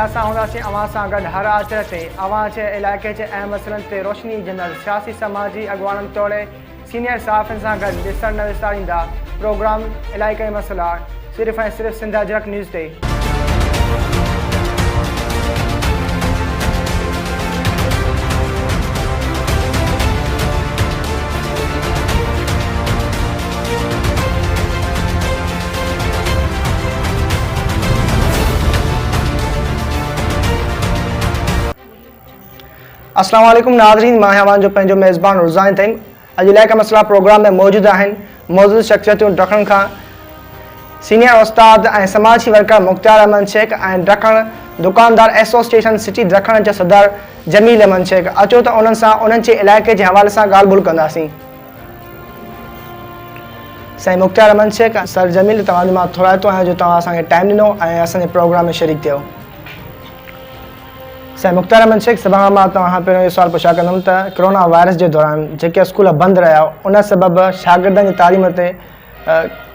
اسان هونداسين اوهان سان گڏ هر آچر تي اوهان جي علائقي جي اهم مسئلن تي روشني وجهندڙ سياسي سماجي اڳواڻن توڙي سينيئر صحافين سان گڏ ڏسڻ نه وساريندا پروگرام علائقائي مسئلا صرف ۽ صرف سنڌ اجرڪ نيوز تي. اسلام عليڪم ناظرين مان آهيان اوهان جو پنهنجو ميزبان رضوان تيم اڄ علائقا مسئلا پروگرام ۾ موجود آهن موجود شخصيتون ڊکڻ کان سينيئر استاد ۽ سماجي ورڪر مختيار احمد شيخ ۽ ڊکڻ دڪاندار ايسوسيئيشن سٽي ڊکڻ جي صدر جميل احمد شيخ اچو ته انهن سان انهن جي علائقي جي حوالي سان ڳالهه ٻولهه ڪنداسين. سائين مختيار احمد شيخ سر جميل توهان جو مان ٿورائتو آهيان جو توهان اسان کي ٽائيم ڏنو ۽ اسان جي پروگرام ۾ شريڪ ٿيو. سائين مختيار احمد شيخ سڀ کان مان توهان کان پهريون اهو سوال پڇا ڪندم ته ڪرونا وائرس جي دوران جيڪي اسڪول بند رهيا ان سبب شاگردن جي تعليم تي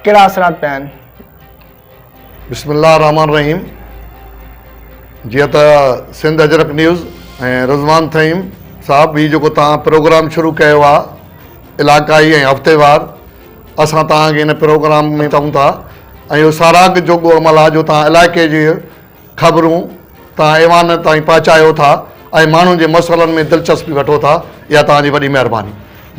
ڪهڙا اثرات پيا آهن؟ بسم الله الرحمٰن الرحيم جيئن ته سنڌ اجرڪ نيوز ۽ رضوان ٿهيم صاحب هي جيڪو توهان پروگرام شروع ڪيو آهي علاقائي ۽ هفتيوار اسان توهان کي هن پروگرام ۾ چئون ٿا ۽ اهو ساراهه جوڳو عمل آهي جو توهان علائقي جي خبرون توهان ايوان تائين پهچايو ٿا ۽ ماڻهن جي مسئلن ۾ دلچسپي وٺو ٿا اها توهان جي وڏي مهرباني.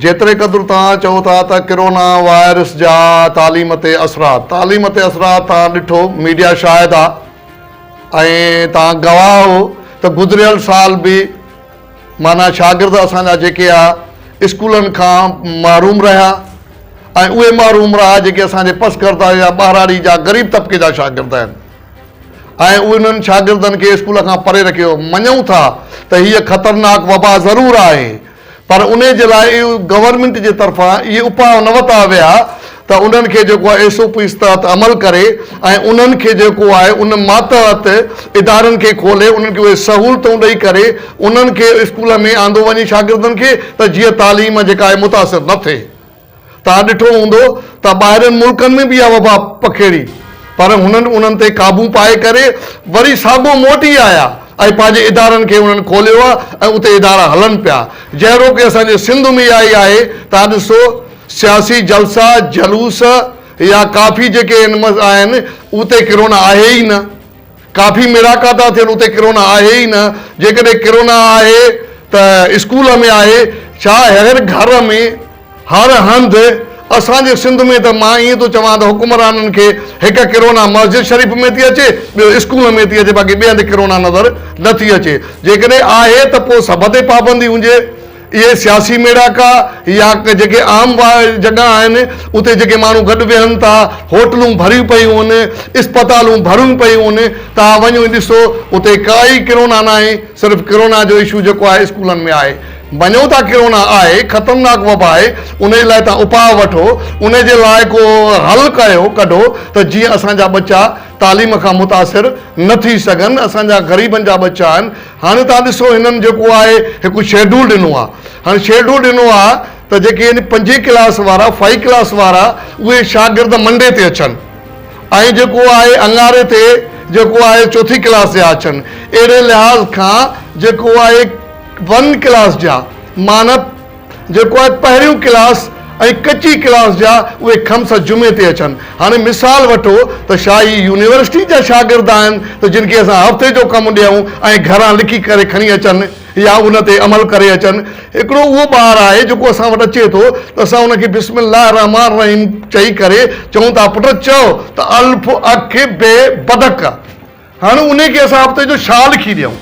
جيتري قدر توهان چئو ٿا ته ڪرونا وائرس جا تعليم تي اثرات تعليم تي اثرات توهان ڏٺو ميڊيا شاهد آ ۽ توهان گواهه هو ته گذريل سال به معنيٰ شاگرد اسان جا جيڪي آ اسڪولن کان محروم رهيا ۽ اهي محروم رهيا جيڪي اسان جي پسگرده يا ٻهراڙي جا غريب طبقي جا شاگرد آهن. ۽ انهن شاگردن کي اسڪول کان پري رکيو. مڃون ٿا ته هيء خطرناڪ وبا ضرور آهي پر انهي جي لاء اهو گورنمينٽ جي طرفان اهي اپاء نه ورتا ويا ته انهن کي جيڪو آهي ايس او پيز تحت عمل ڪري ۽ انهن کي جيڪو آهي ان ماتحت ادارن کي کولي انهن کي اهي سهولتون ڏئي ڪري انهن کي اسڪول ۾ آندو وڃي شاگردن کي ته جيئن تعليم جيڪا آهي متاثر نه ٿئي. توهان ڏٺو هوندو ته ٻاهرين ملڪن ۾ به اها وبا پکيڙي پر هنن انهن تي قابو پائي ڪري وري ساڳو موٽي آيا ۽ پنهنجي ادارن کي انهن کوليو آهي ۽ اتي ادارا هلن پيا جهڙوڪ اسان جي سنڌ ۾ آئي آهي توهان ڏسو سياسي جلسا جلوس يا ڪافي جيڪي آهن اتي ڪرونا آهي ئي نه. ڪافي ميڙاڪا ٿا ٿين اتي ڪرونا آهي ئي نه جيڪڏهن ڪرونا آهي ته اسڪول ۾ آهي ڇا هر گهر ۾ هر هنڌ اسان جي سنڌ ۾ ته مان ائين ٿو چوان ته حڪمرانن کي هڪ ڪرونا مسجد شريف ۾ ٿي اچي ٻيو اسڪول ۾ ٿي اچي باقي ٻئي هنڌ ڪرونا نظر نه ٿي اچي جيڪڏهن آهي ته پوء سڀ تي پابندي هجي اهي سياسي ميڙاڪا يا جيڪي عام جڳهه آهن اتي جيڪي ماڻهو گڏ ويهن ٿا، هوٽلون ڀريون پيون آهن، اسپتالون ڀريون پيون آهن، توهان وڃو ۽ ڏسو اتي ڪائي ڪرونا ناهي، صرف ڪرونا جو اشو جيڪو آهي اسڪولن ۾ آهي. مڃون ٿا ڪرونا آهي، خطرناڪ وبا آهي، ان جي لاء توهان اپاء وٺو، ان جي لاء ڪو حل ڪيو ڪڍو ته جيئن اسان جا ٻچا تعليم کان متاثر نه ٿي سگهن، اسان جا غريبن جا ٻچا آهن، هاڻي توهان ڏسو هنن جيڪو آهي هڪ شيڊول ڏنو آهي هاڻي شيڊول ڏنو آهي ته جيڪي آهن پنجين ڪلاس وارا فائيو ڪلاس وارا اهي شاگرد منڊي تي اچن ۽ جيڪو آهي اڱاري تي جيڪو آهي چوٿين ڪلاس جا اچن اهڙي لحاظ کان جيڪو آهي ون ڪلاس جا معنيٰ جيڪو آهي پهريون ڪلاس ۽ ڪچي ڪلاس جا اهي خمس جمعي تي اچن. هاڻي مثال وٺو ته شا هي يونيورسٽي جا شاگرد آهن ته جن کي اسان هفتي جو ڪم ڏيون ۽ گهران لکي ڪري کڻي اچن يا ان تي عمل ڪري اچن. هڪڙو اهو ٻار آهي جيڪو اسان وٽ اچي ٿو ته اسان ان کي بسم الله الرحمٰن الرحيم چئي ڪري چئون ٿا پٽ چئو ته الف اک بي بدڪ. هاڻ انهي کي اسان هفتي جو ڇا لکي ڏيون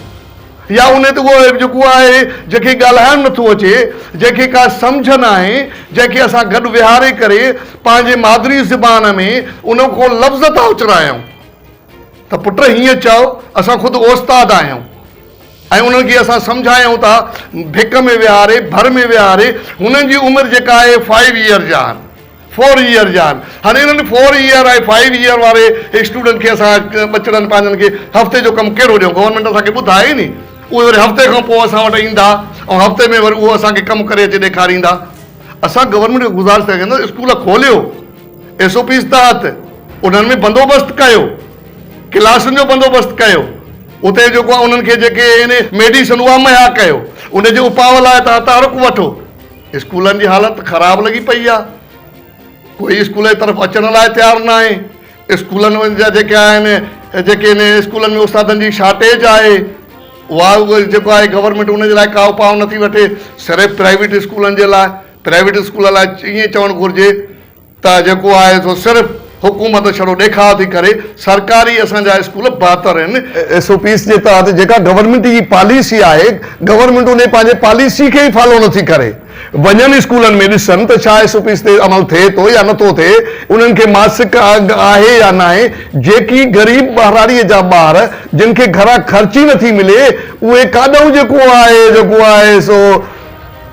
يا انهي تي اهو جيڪو آهي جنهن کي ڳالهائڻ نٿو اچي، جنهن کي ڪا سمجهه ناهي، جنهن کي اسان گڏ ويهاري ڪري پنهنجي مادري زبان ۾ ان کان لفظ ٿا اچرايون ته پٽ هيئن چئو، اسان خود اوستاد آهيون ۽ انهن کي اسان سمجهايون ٿا ڀڪ ۾ ويهاري، ڀر ۾ ويهاري، هنن جي عمر جيڪا آهي فائيو ايئر جا آهن. فور ايئر جا آهن هاڻي انهن فور ايئر ۽ فائيو ايئر واري اسٽوڊنٽ کي اسان ٻچڙن پنهنجن کي هفتي جو ڪم ڪهڙو ڏيون گورنمينٽ اسان کي ٻڌائي ني اهي وري هفتي کان پوء اسان وٽ ايندا ۽ هفتي ۾ وري اهو اسان کي ڪم ڪري اچي ڏيکاريندا اسان گورنمينٽ کي گذارش ٿا ڪيون اسڪول کوليو ايس او پيز تحت انهن ۾ بندوبست ڪيو ڪلاسن جو بندوبست ڪيو. اتي جيڪو آهي انهن کي جيڪي آهن ميڊيسن اها مهيا ڪيو ان جي اپاء لاء توهان تحرڪ وٺو. اسڪولن جي حالت خراب لڳي پئي آهي. ڪوئي اسڪول جي طرف اچڻ لاء تيار ناهي. اسڪولن جا جيڪي آهن جيڪي ان اسڪولن ۾ استادن جي شارٽيج آهي اها جيڪو آهي گورنمينٽ ان جي لاء ڪا اپاء نٿي وٺي صرف پرائيويٽ اسڪولن جي لاء پرائيويٽ اسڪول لاء ائين چوڻ گهرجي ته جيڪو آهي سو صرف حڪومت ڇڙو ڏيکاء ٿي ڪري، سرڪاري اسان جا اسڪول بهتر آهن. ايس او پيز جي تحت جيڪا گورنمينٽ جي پاليسي آهي، گورنمينٽ انهي پنهنجي پاليسي کي ئي فالو نٿي ڪري. وڃن اسڪولن ۾ ڏسن ته ڇا ايس او پيز تي عمل ٿئي ٿو يا نٿو ٿئي، انهن کي ماسڪ آهي يا ناهي، جيڪي غريب ٻهراڙي جا ٻار جن کي گهران خرچ ئي نٿي ملي اهي ڪاڏهون جيڪو آهي جيڪو آهي سو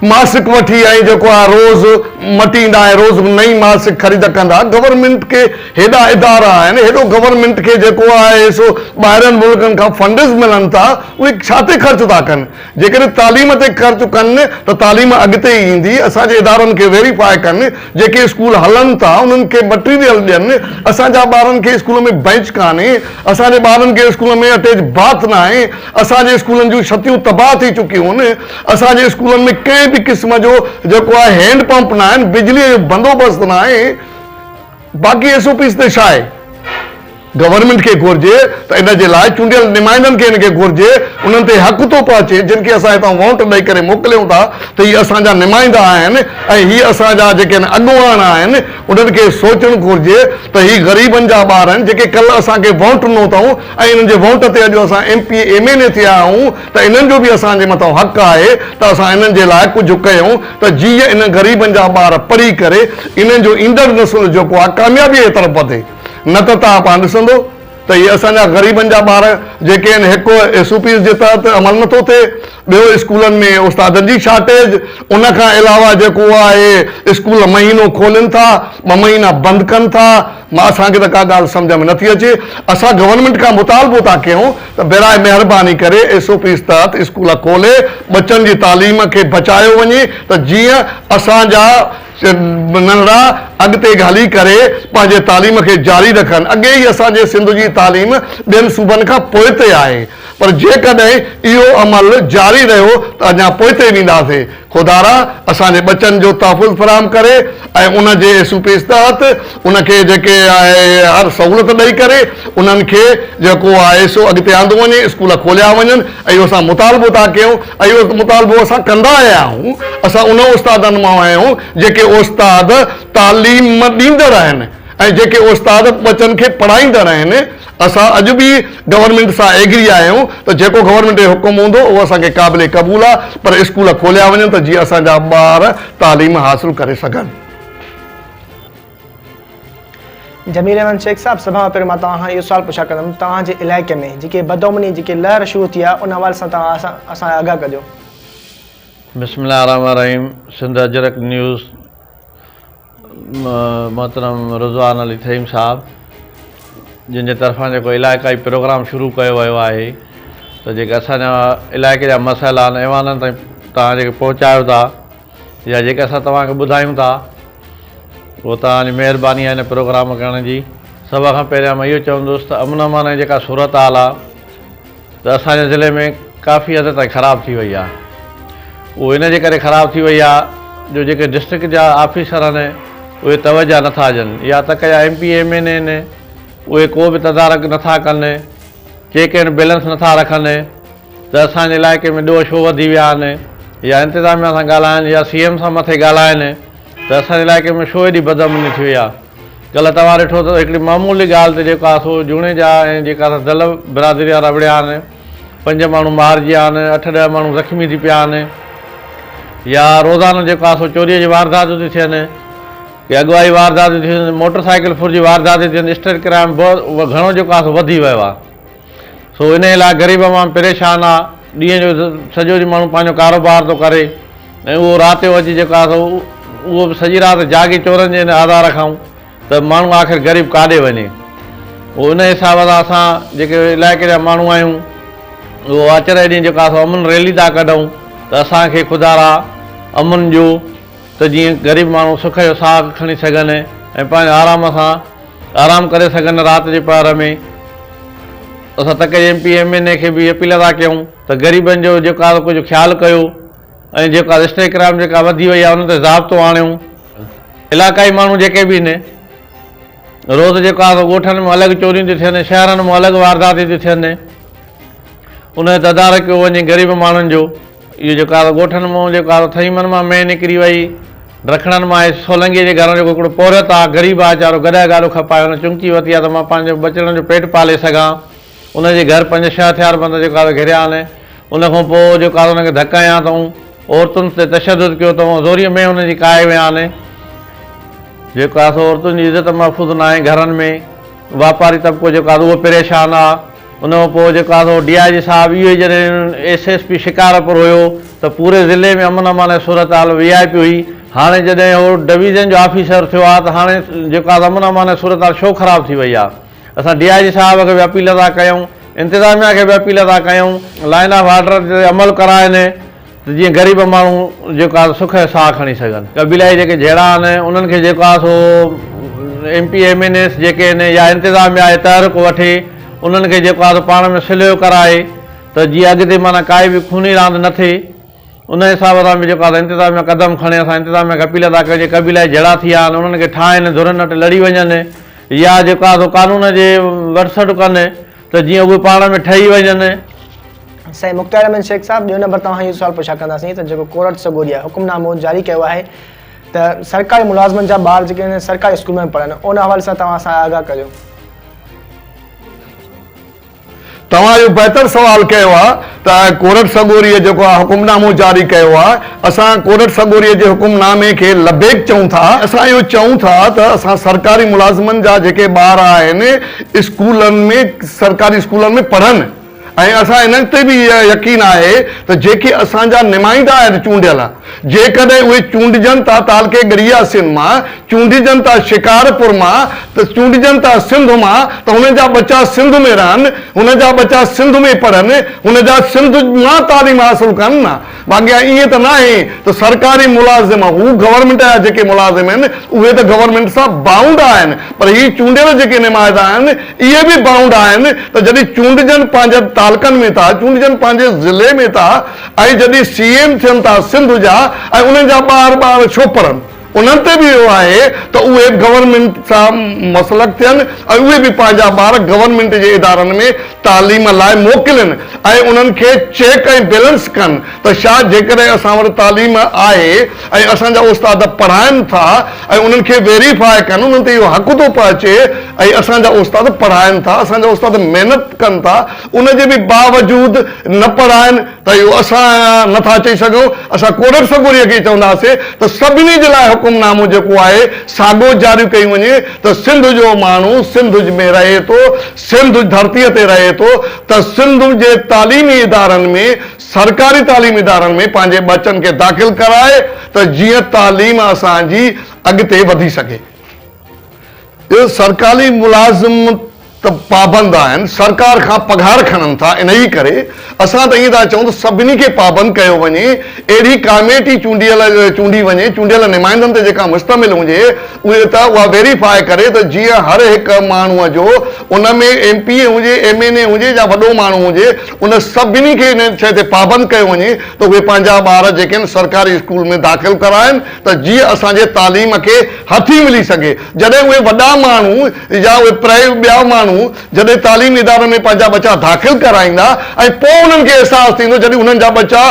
ماسڪ وٺي ۽ جيڪو آهي روز مٽيندا ۽ روز نئين ماسڪ خريد ڪندا گورنمينٽ کي هيڏا ادارا آهن هيڏو گورنمينٽ کي جيڪو آهي سو ٻاهرين ملڪن کان فنڊز ملن ٿا اهي ڇا تي خرچ ٿا ڪن جيڪڏهن تعليم تي خرچ ڪن ته تعليم اڳتي ايندي اسان جي ادارن کي ويريفائي ڪن جيڪي اسڪول هلن ٿا انهن کي مٽيريل ڏين اسان جا ٻارن کي اسڪول ۾ بينچ ڪانهي اسان جي ٻارن کي اسڪول ۾ اٽيچ باٿ ناهي اسان جي اسڪولن جون ڇتيون تباهه ٿي چڪيون آهن اسان جي اسڪولن ۾ ڪنهن به قسم جو جيڪو آهي هينڊ پمپ نه آهن، بجليء جو بندوبست نه آهي، باقي ايس او پيز تي ڇا آهي؟ گورنمينٽ کي گهرجي ته ان جي لاء چونڊيل نمائندن کي ان کي گهرجي انهن تي حق ٿو پهچي جن کي اسان هتان ووٽ ڏئي ڪري موڪليون ٿا ته هي اسان جا نمائندا آهن ۽ هي اسان جا جيڪي آهن اڳواڻ آهن انهن کي سوچڻ گهرجي ته هي غريبن جا ٻار آهن جيڪي ڪلهه اسان کي ووٽ ڏنو اٿئون ۽ انهن جي ووٽ تي اڄ اسان ايم پي اي ايم اين اي ٿيا آهيون ته انهن جو به اسان جي مٿان حق آهي ته اسان انهن جي لاء ڪجهه ڪيون ته جيئن انهن غريبن جا ٻار پڙهي ڪري انهن جو ايندڙ نسل جيڪو آهي ڪاميابي جي طرف وڌي نه ته توهان پاڻ ڏسندو ته اهي اسان جا غريبن جا ٻار جيڪي آهن هڪ ايس او پيز جي تحت عمل نٿو ٿئي ٻيو اسڪولن ۾ استادن جي شارٽيج ان کان علاوه جيڪو آهي اسڪول مهينو کولين ٿا ٻه مهينا بند ڪن ٿا مان اسان کي ته ڪا ڳالهه سمجهه ۾ نٿي اچي اسان گورنمينٽ کان مطالبو ٿا ڪيون ته براء مهرباني ڪري ايس او پيز تحت اسڪول کولي ٻچن جي تعليم کي بچايو وڃي ته جيئن اسان جا ننڍڙا اڳتي هلي ڪري پنهنجي تعليم کي جاري رکن اڳي ئي اسان جي سنڌ جي تعليم ٻين صوبن کان پوئتي آهي پر جيڪڏهن اهو عمل جاري رهيو ته اڃا پوئتي وينداسين خدارا اسان جي ٻچن جو تحفظ فراهم ڪري ۽ ان جي ايس او پيز تحت ان کي جيڪي آهي هر سهولت ڏئي ڪري انهن کي جيڪو آهي سو اڳتي آندو وڃي اسڪول کوليا وڃن ۽ اهو اسان مطالبو ٿا ڪيون ۽ اهو مطالبو اسان ڪندا آيا آهيون اسان ان استادن مان آهيون جيڪي استاد تعليم ڏيندڙ آهن ۽ جيڪي استاد ٻچن کي پڙهائيندڙ آهن اسان اڄ به گورنمينٽ سان ايگري آهيون ته جيڪو گورنمينٽ جو حڪم هوندو اهو اسان کي قابل قبول آهي پر اسڪول کوليا وڃن ته جيئن اسان جا ٻار تعليم حاصل ڪري سگهن. جميل احمد شيخ صاحب سڀ کان پهريون مان توهان کان اهو سوال پڇا ڪندم توهان جي علائقي ۾ جيڪي بدامني جيڪي لهر شروع ٿي آهي ان حوالي سان توهان اسان کي آگاهه ڪجو. بسم الله الرحمٰن الرحيم سنڌ اجرڪ نيوز محترم رضوان علي ٿهيم صاحب جن جي طرفان جيڪو علائقائي پروگرام شروع ڪيو ويو آهي ته جيڪي اسان جا علائقي جا مسئلا آهن ايوانن تائين توهان جيڪي پهچايو ٿا يا جيڪي اسان توهان کي ٻڌايون ٿا اهو توهان جي مهرباني آهي هن پروگرام ڪرڻ جي سڀ کان پهريان مان اهو چوندس ته امن امان جي جيڪا صورت حال آهي ته اسان جي ضلعي ۾ ڪافي حد تائين خراب ٿي وئي آهي. اهو ان جي ڪري خراب ٿي وئي آهي جو جيڪي ڊسٽرڪٽ جا آفيسر آهن اهي توجه نٿا ڏين يا تڪ جا M P M N A آهن اهي ڪو به تدارڪ نٿا ڪن چيڪ اينڊ بيلنس نٿا رکن ته اسان جي علائقي ۾ ڏوهه ڇو وڌي ويا آهن يا انتظاميا سان ڳالهائن يا سي ايم سان مٿي ڳالهائن ته اسان جي علائقي ۾ ڇو ايڏي بدامني ٿي وئي آهي. ڪلهه توهان ڏٺو ته هڪڙي معمولي ڳالهه تي جيڪو آهي سو جوڻيجا ۽ جيڪا سا دل برادري وارا وڙهيا آهن، پنج ماڻهو مارجي ويا آهن، اٺ ڏهه ماڻهو زخمي ٿي پيا آهن يا روزانو جيڪو آهي سو چوريء جون وارداتون ٿيون ٿين، ڪي اغوائي وارداتون ٿيون ٿين، موٽر سائيڪل ڦر جون وارداتون ٿين، اسٽريٽ ڪرائم به گهڻو جيڪو آهي سو وڌي ويو آهي. سو انهيء لاء غريب عوام پريشان آ، ڏينهن جو سڄو ڏينهن ماڻهو پنهنجو ڪاروبار ٿو ڪري ۽ اهو رات جو اچي جيڪو آ سو اهو به سڄي رات جاڳي چورن جي ان آزار کائون ته ماڻهو آخر غريب ڪاڏي وڃي. اهو ان حساب سان اسان جيڪي علائقي جا ماڻهو آهيون اهو آچر جي ڏينهن جيڪو آ سو امن ريلي ٿا ڪڍون ته اسان کي خدارا امن ڏيو ته جيئن غريب ماڻهو سک جو ساهه کڻي سگهن ۽ پنهنجو آرام سان آرام ڪري سگهن رات جي پهر ۾. اسان تڪ جي M P M N A کي به اپيل ٿا ڪيون ته غريبن جو جيڪو آهي ڪجهه خيال ڪيو ۽ جيڪو آهي اسٽريٽ ڪرائم جيڪا وڌي وئي آهي ان تي ضابطو آڻيو. علائقائي ماڻهو جيڪي به آهن روز جيڪو آهي سو ڳوٺن ۾ الڳ چوريون ٿيون ٿين شهرن ۾ الڳ وارداتيون ٿيون ٿين ان جو تدارڪ ڪيو وڃي غريب ماڻهن جو. اهو جيڪو آهي ڳوٺن مان جيڪو آهي ٿهيمن مان مينهن نڪري وئي، ڊکڻن مان ۽ سولنگيء جي گهر جو هڪڙو پورهيت آهي، غريب آهي ويچارو گڏهه گاڏو کپائي هن چونڪي ورتي آهي ته مان پنهنجي ٻچڙن جو پيٽ پالي سگهان. ان جي گهر پنج ڇهه هٿياربند جيڪو آهي گهريا آهن. ان کان پوء جيڪو آهي ان کي ڌڪ هنيا اٿئون، عورتن تي تشدد ڪيو اٿئون، زوريء مينهن هن جي ڪاهي ويا آهن. جيڪو آهي سو عورتن جي عزت محفوظ ناهي گهرن ۾، واپاري طبقو جيڪو آهي اهو پريشان آهي. ان کان پوء جيڪو آهي سو ڊي I جي صاحب اهو ئي جڏهن ايس ايس پي شڪارپور هيو ته پوري ضلعي ۾ امن امان جي صورتحال وي آء پي هئي هاڻي جڏهن هو ڊويزن جو آفيسر ٿيو آهي ته هاڻي جيڪو آهي امن امان جي صورتحال ڇو خراب ٿي وئي آهي اسان ڊي I جي صاحب کي به اپيل ٿا ڪيون انتظاميا کي به اپيل ٿا ڪيون لائن آف آرڊر تي عمل ڪرائن ته جيئن غريب ماڻهو جيڪو آهي سک جو ساهه کڻي سگهن. قبيلائي جيڪي جهيڙا آهن انهن کي جيڪو آهي سو M P M N S جيڪي آهن يا انتظاميا آهي تحرڪ وٺي انهن کي جيڪو آهي سو پاڻ ۾ صلح ڪرائي ته جيئن اڳتي معنيٰ ڪائي به خوني راند نه ٿئي ان حساب سان به جيڪو آهي سو انتظاميا قدم کڻي اسان انتظاميا کي اپيل ٿا ڪيون جيڪي قبيلائي جهيڙا ٿي ويا آهن انهن کي ٺاهين ڌرين وٽ لڙي وڃن يا جيڪو آهي سو قانون جي وٽ سٽ ڪن ته جيئن اهي پاڻ ۾ ٺهي وڃن. سائين مختيار احمد شيخ صاحب ٻيو نمبر توهان اهو سوال پڇا ڪنداسين ته جيڪو ڪورٽ سڳوري آهي حڪم نامو جاري ڪيو آهي ته سرڪاري ملازمن جا ٻار جيڪي آهن سرڪاري اسڪول ۾ پڙهن ان حوالي سان توهان اسان آگاهه ڪريو. توهان اهو بهتر سوال ڪيو آهي ته ڪورٽ سڳوريء جيڪو آهي حڪم نامو جاري ڪيو آهي اسان ڪورٽ سڳوريء جي حڪم نامي کي لبيڪ چئون ٿا اسان اهو چئون ٿا ته اسان سرڪاري ملازمن جا جيڪي ٻار آهن اسڪولن ۾ سرڪاري اسڪولن ۾ پڙهن ۽ اسان انهن تي به يقين آهي ته جيڪي اسان جا نمائندا آهن چونڊيل، جيڪڏهن اهي چونڊجن ٿا تعلقي ڳڙهياسين مان، چونڊجن ٿا شڪارپور مان، ته چونڊجن ٿا سنڌ مان ته هنن جا ٻچا سنڌ ۾ رهن، هنن جا ٻچا سنڌ ۾ پڙهن، هن جا سنڌ مان تعليم حاصل ڪن نه. باقي ائين ته ناهي ته سرڪاري ملازم هو گورنمينٽ جا جيڪي ملازم آهن اهي ته گورنمينٽ سان بائونڊ آهن پر هي چونڊيل جيڪي نمائندا آهن اهي به بائونڊ آهن ته جڏهن چونڊجن پنهنجن تعلقن ۾ ٿا چونڊجن پنهنجي ضلعي ۾ ٿا ۽ جڏهن سي ايم ٿين ٿا سنڌ جا ۽ انهن جا ٻار ٻار ڇو پڙهن انهن تي به اهو آهي ته اهي به گورنمينٽ سان مسلڪ ٿين ۽ اهي به پنهنجا ٻار گورنمينٽ جي ادارن ۾ تعليم لاء موڪلين ۽ انهن کي چيڪ ۽ بيلنس ڪن ته شا جيڪڏهن اسان وٽ تعليم آهي ۽ اسان جا استاد پڙهائن ٿا ۽ انهن کي ويريفاء ڪن انهن تي اهو حق ٿو پهچي ۽ اسان جا استاد پڙهائن ٿا اسان جا استاد محنت ڪن ٿا ان جي به باوجود نه پڙهائن ته اهو اسان نه ٿا چئي سگهون، اسان ڪورٽ سڳوريء کي چونداسين ته سڀني جي لاء حڪم نامو جيڪو آهي ساڳو جاري ڪيو وڃي ته سنڌ جو ماڻهو سنڌ ۾ رهي ٿو، سنڌ ڌرتيء تي رهي ٿو ته سنڌ جي تعليمي ادارن ۾ سرڪاري تعليمي ادارن ۾ پنهنجي ٻچن کي داخل ڪرائي ته جيئن تعليم اسان جي اڳتي وڌي سگهي. اهي سرڪاري ملازم ته پابند آهن، سرڪار کان پگهار کڻن ٿا، انهيء ڪري اسان ته ائين ٿا چئون ته سڀني کي پابند ڪيو وڃي، اهڙي ڪاميٽي چونڊيل چونڊي وڃي، چونڊيل نمائندن تي جيڪا مشتمل هجي، اهي ته اها ويريفاء ڪري ته جيئن هر هڪ ماڻهوء جو ان ۾ ايم پي اي هجي، ايم اين اي هجي يا وڏو ماڻهو هجي، ان سڀني کي ان شيء تي پابند ڪيو وڃي ته اهي پنهنجا ٻار جيڪي آهن سرڪاري اسڪول ۾ داخل ڪرائن ته جيئن اسان جي تعليم کي هٿي ملي سگهي. جڏهن اهي وڏا ماڻهو يا اهي پرائيو ٻيا ماڻهو جڏهن تعليمي ادارن ۾ پنهنجا ٻچا داخل ڪرائيندا ۽ پوء انهن کي احساس ٿيندو جڏهن انهن جا ٻچا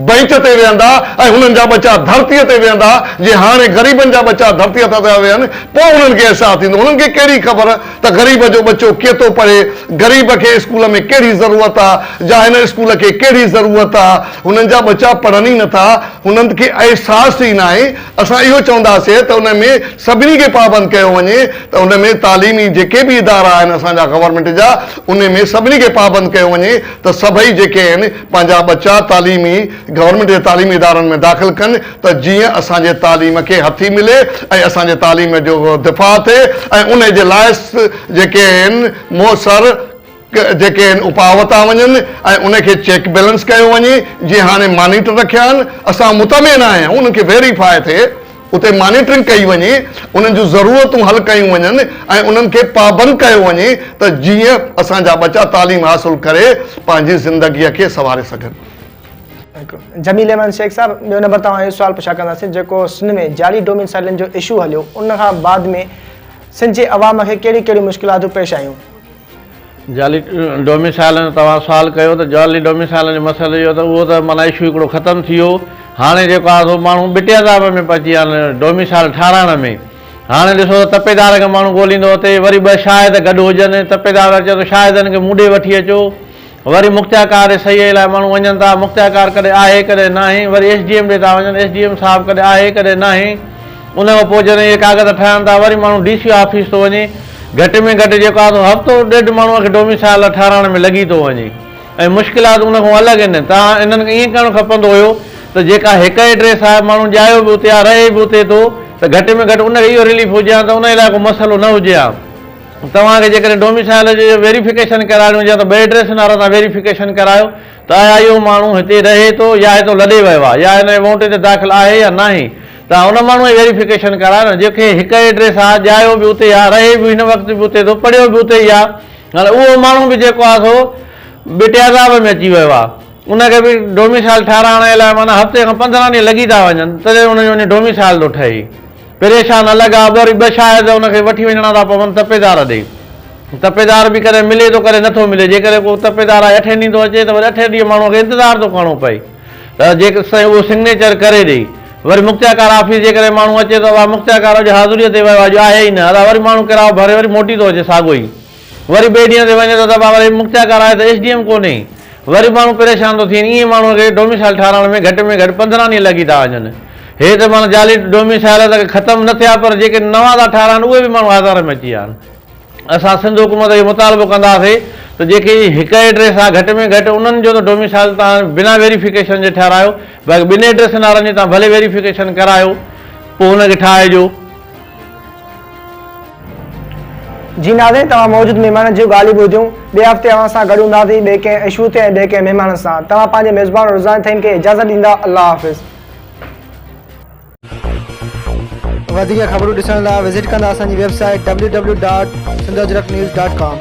بئنچ تي ويهندا ۽ انهن جا ٻچا ڌرتيء تي ويهندا جي هاڻي غريبن جا ٻچا ڌرتيء تي ٿا ويهن پوء انهن کي احساس ٿيندو انهن کي ڪهڙي خبر ته غريب جو ٻچو ڪيتو پڙهي غريب کي اسڪول ۾ ڪهڙي ضرورت آ جا هن اسڪول کي ڪهڙي ضرورت آ هنن جا ٻچا پڙهن ئي نٿا هنن کي احساس ئي ناهي اسان اهو چونداسين ته ان ۾ سڀني کي پابند ڪيو وڃي ته ان ۾ تعليمي جيڪي به ادارا آهن اسان جا گورنمينٽ جا ان ۾ سڀني کي پابند ڪيو وڃي ته سڀئي جيڪي آهن پنهنجا ٻچا تعليمي گورنمينٽ جي تعليمي ادارن ۾ داخل ڪن ته جيئن اسان جي تعليم کي هٿي ملي ۽ اسان جي تعليم جو دفاع ٿئي ۽ ان جي لاء جيڪي آهن موثر جيڪي آهن اپاء ورتا وڃن ۽ ان کي چيڪ بيلنس ڪيو وڃي جيئن هاڻي مانيٽر رکيا آهن اسان مطمئن آهيون انهن کي ويريفاء ٿئي اتي مانيٽرنگ ڪئي وڃي، انهن جون ضرورتون حل ڪيون وڃن ۽ انهن کي پابند ڪيو وڃي ته جيئن اسان جا ٻچا تعليم حاصل ڪري پنهنجي زندگيء کي سنواري سگهن. جميل احمد شيخ صاحب ٻيو نمبر توهان اهو سوال پڇا ڪنداسين جيڪو سنڌ ۾ جعلي ڊوميسائلن جو اشو هليو ان کان بعد ۾ سنڌ جي عوام کي ڪهڙيون ڪهڙيون مشڪلاتون پيش آيون؟ جعلي ڊوميسائلن جو توهان سوال ڪيو ته جعلي ڊوميسائلن جو مسئلو اهو ته اهو ته معنيٰ اشو هڪڙو ختم ٿي ويو هاڻي جيڪو آهي سو ماڻهو ٻٽي عذاب ۾ پئجي ويا آهن ڊوميسائل ٺاراهڻ ۾ هاڻي ڏسو ته تپيدار کي ماڻهو ڳوليندو اتي وري ٻه شاهد گڏ هجن تپيدار اچي ٿو شاهدن کي مون ڏي وٺي اچو وري مختيارڪار جي صحيح لاء ماڻهو وڃن ٿا، مختيارڪار ڪڏهن آهي ڪڏهن ناهي، وري ايس ڊي ايم ڏي ٿا وڃن، ايس ڊي ايم صاحب ڪڏهن آهي ڪڏهن ناهي، ان کان پوء جڏهن اهي ڪاغذ ٺاهن ٿا وري ماڻهو ڊي سي آفيس ٿو وڃي، گهٽ ۾ گهٽ جيڪو آهي سو هفتو ڏيڍ ماڻهوء کي ڊوميسائل ٺاهرائڻ ۾ لڳي ٿو وڃي ۽ مشڪلات ان کان الڳ آهن، تان انهن کي ائين ڪرڻ کپندو هيو ته جيڪا هڪ ايڊريس آهي ماڻهو ڄايو به اتي آهي رهي به اتي ٿو ته گهٽ ۾ گهٽ ان کي اهو رليف هجي ها ته ان جي لاء ڪو مسئلو نه هجي ها. توهان کي جيڪڏهن ڊوميسائل جي ويريفڪيشن ڪرائڻي هجي ته ٻه ايڊريسن وارا تان ويريفڪيشن ڪرايو ته آيا اهو ماڻهو هتي رهي ٿو يا هتو لڏي ويو آهي يا هن جو ووٽ هتي داخل آهي يا ناهي توهان ان ماڻهو جي ويريفڪيشن ڪرايو نه جنهن کي هڪ ايڊريس آهي ڄايو به اتي آهي رهي به هن وقت به اتي ٿو پڙهيو به اتي ئي آهي هاڻي اهو ماڻهو به جيڪو آهي سو ٻٽي عذاب ۾ اچي ويو آهي ان کي به ڊوميسائل ٺاراهڻ جي لاء معنيٰ هفتي کان 15 ڏينهن لڳي ٿا وڃن تڏهن ان جو وڃي ڊوميسائل ٿو ٺهي. پريشان الڳ آ ٻه ٻه شاهد ان کي وٺي وڃڻا ٿا پون تپيدار ڏي. تپيدار به ڪڏهن ملي ٿو ڪڏهن نٿو ملي. جيڪڏهن ڪو تپيدار آهي اٺين ڏينهن ٿو اچي ته وري اٺين ڏينهن ماڻهوء کي انتظار ٿو ڪرڻو پئي ته جيستائين اهو سگنيچر ڪري ڏئي. وري مختيارڪار آفيس جيڪڏهن ماڻهو اچي ٿو ادا مختيارڪار اڄ حاضريء تي ويو آهي اڄ آهي ئي نه ادا وري ماڻهو ڪرايو ڀري وري موٽي ٿو اچي ساڳو ئي. وري ٻئي ڏينهن تي وڃي ٿو ته بابا هي مختيارڪار آهي ته ايس ڊي ايم ڪونهي. وري ماڻهو پريشان ٿو ٿين. ائين ماڻهوء کي ڊوميسائل ٺاراهڻ ۾ گهٽ ۾ گهٽ 15 ڏينهن لڳي ٿا وڃن. هي ته معنيٰ جعلي ڊوميسائل ته ختم نه ٿيا پر جيڪي نوان ٿا ٺاراهن اهي به ماڻهو آزار ۾ اچي ويا آهن. اسان سنڌ حڪومت کي مطالبو ڪنداسين ته جيڪي هڪ ايڊريس آهي گهٽ ۾ گهٽ انهن جو ته ڊوميسائل توهان بنا ويريفڪيشن جي ٺاراهيو باقي ٻن ايڊريسن وارن جي توهان ڀلي ويريفڪيشن ڪرايو پوء ان کي ٺاهجو. جي ناظرين توهان موجود مهمانن جون ڳالهيون ٻڌيون ٻئي هفتي اوهان سان گڏ هونداسين ٻئي ڪنهن اشو تي ۽ ٻئي ڪنهن مهمانن سان توهان پنهنجي ميزبان رضوان ٿهيم کي اجازت ڏيندا الله حافظ. وڌيڪ خبرون ڏسڻ لاء وزٽ ڪندا اسان جي web site www.sindhajraknews.com.